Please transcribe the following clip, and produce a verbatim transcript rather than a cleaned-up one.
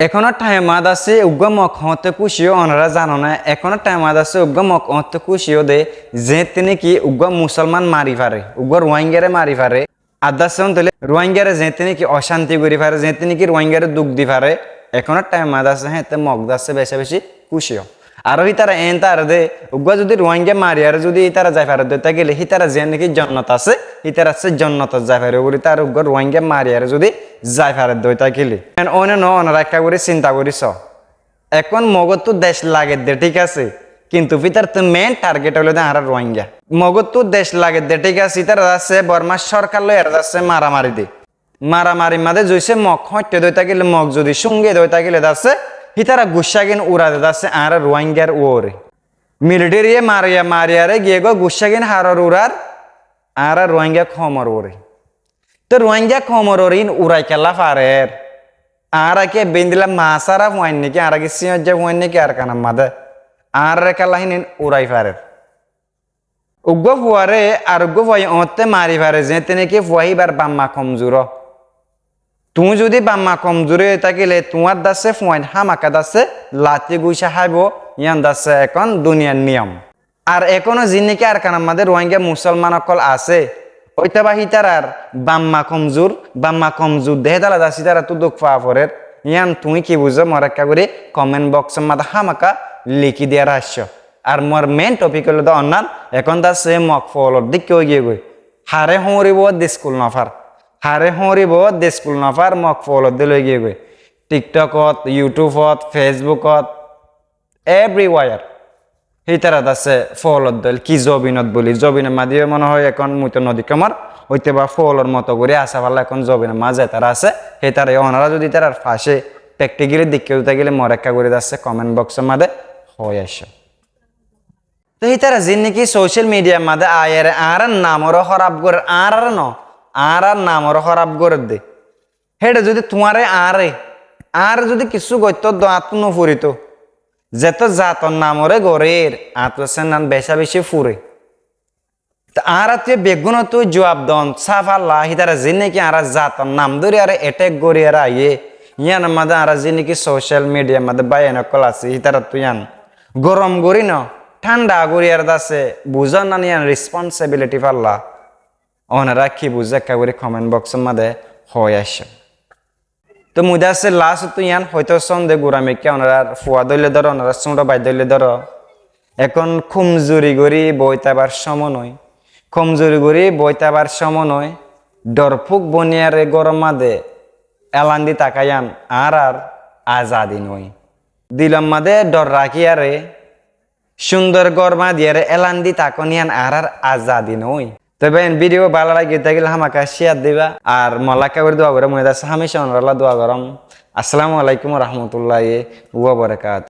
Ekonor thaim ot asé uggúa Mog hoóñtte kúci ó, onorá zano né? Ekonor thaim ot asé uggúa Mog hoóñtte kúci ó de, zeéñtte néki uggúa Musolman mari fare, uggúa Ruáinggare mari fare. Ar de asé óntoile Ruáinggare zeéñtte néki ocánti gorí fare, zeéñtte néki Ruáinggare duk di fare, ekonor thaim ot asé héeñtte Mog de asé becá-becí kúci ó. Aró hítara eén taré dé, uggúa zudi Ruáingga mariyaré zudi hítara zai fare dé ói tákile, hítara ziyán néki jonnot asé, hítara asé jonnotot zai fare buli taré uggúa Ruáingga mariyaré zudi zai fare dé ói tákile. Eén óine noó, onorá ekká gorí sinta gorí soó. Ekón Mogóttu dec lage dé thík asé, kintu hítarattu mein target óilde añára Ruáingga. Mogóttu dec lage dé thík asé, hítara de asé Bormar sórkar loi aró de asé maramari de. Maramarir mazé zoisé Mog hoóñtte dé ói tákile, Mog zudi cúnge dé ói tákile de asé, hítara guccágin ura de de asé añára Ruáinggar uore. Milithériye mariya mariyaré giyé goi guccágin haror urar, añára Ruáingga koumor uore. Te Ruáingga koumor uore iín urai kiyólla farer? Añára ki ebbéindilla masára fuain néki, añára ki síñojja fuain néki Arkanor mazé? Añáráre kiyólla híin urai farer? Uggúa fuaré ar uggúa fuaye oñótte mari fare, zeéñtte néki fua híbar bamma komzur ó. Tuñí zudi bamma komzur ói tákile tuáñr de asé fuain hámaka de asé lati gucá háibo, yían de asé ekón duniyar niyom. Ar ekóno ziín néki Arkanor mazé Ruáingga Musolman ókkol asé, óitaba hítarar bamma komzur, bamma komzur dehé dala de asé hítarattú duk faa forer, yían tuñí ki buzó, more ekká gorí comment box or mazé hámaka likí diyaré aiccó. Ar mor main topic óilde onnán, ekón de asé Mog foolor díkka ói giyé goi. Haré hoóñribou de iskul nofár. Haré hoóñribou de iskul nofár, Mog foolor dé loi giyé goi. TikTok ot, YouTube ot, Facebook ot, everywhere. Hítara de asé foolor dé ki zobinot buli, zobinor mazé yó mone hoó ekón mui to nodikká mor, óitaba foolor moto gorí asé falla ekón zobinor mazé zetara asé, hítara yó onorá zudi hítarar facé practically deikkó tákile more ekká gorí de asé comment box or mazé hoói aiccó. Te hítara ziín néki social media mazé aiyére añárar namoré hóraf gorér, añáráre noó, añárar namoré hóraf gorér dé. Héçe zudi tuáñre añáre, añáre zudi kissú goittó dé añáttu nofuritó. Zetó zator namoré gorér, añáttu asé nan becá-becí fure. Te añárattú beggúnottú juab don sáfalla, hítara ziín néki añárar zator nam dóriyaré attack goriyaré aiyé, yíanor mazé añárar ziín néki social media mazé báiyain ókkol asé, hítarattú yían gorom gorí noó, thánda goriyaré de asé buzón nan yían responsibility falla. Onorá ki buzó ekká gorí comment box or mazé hoói aiccó. Te mui de asé last ottú yían hoitó soón de gura mikká, onorár fua dóille dóro, onorár súñço bái dóille dóro. Ekón komzuri gorí boói táibar cómo noó. Komzuri gorí boói táibar cómo noó. Dhorfúk boniyaré góror mazé elan di táka yían añárar azadi noó. Dilor mazé dhor rakíyaré cúndor gór bañdiyaré elan di tákon yían añárar azadi noó. Te báiyain, video bála lagé tákile hámaka share diba. Ar molla ekká gorí dua goró, mui de asé hámica onorálla dua goróm. Assalamu alaikum wa rahmatullahi wa barakatuhu.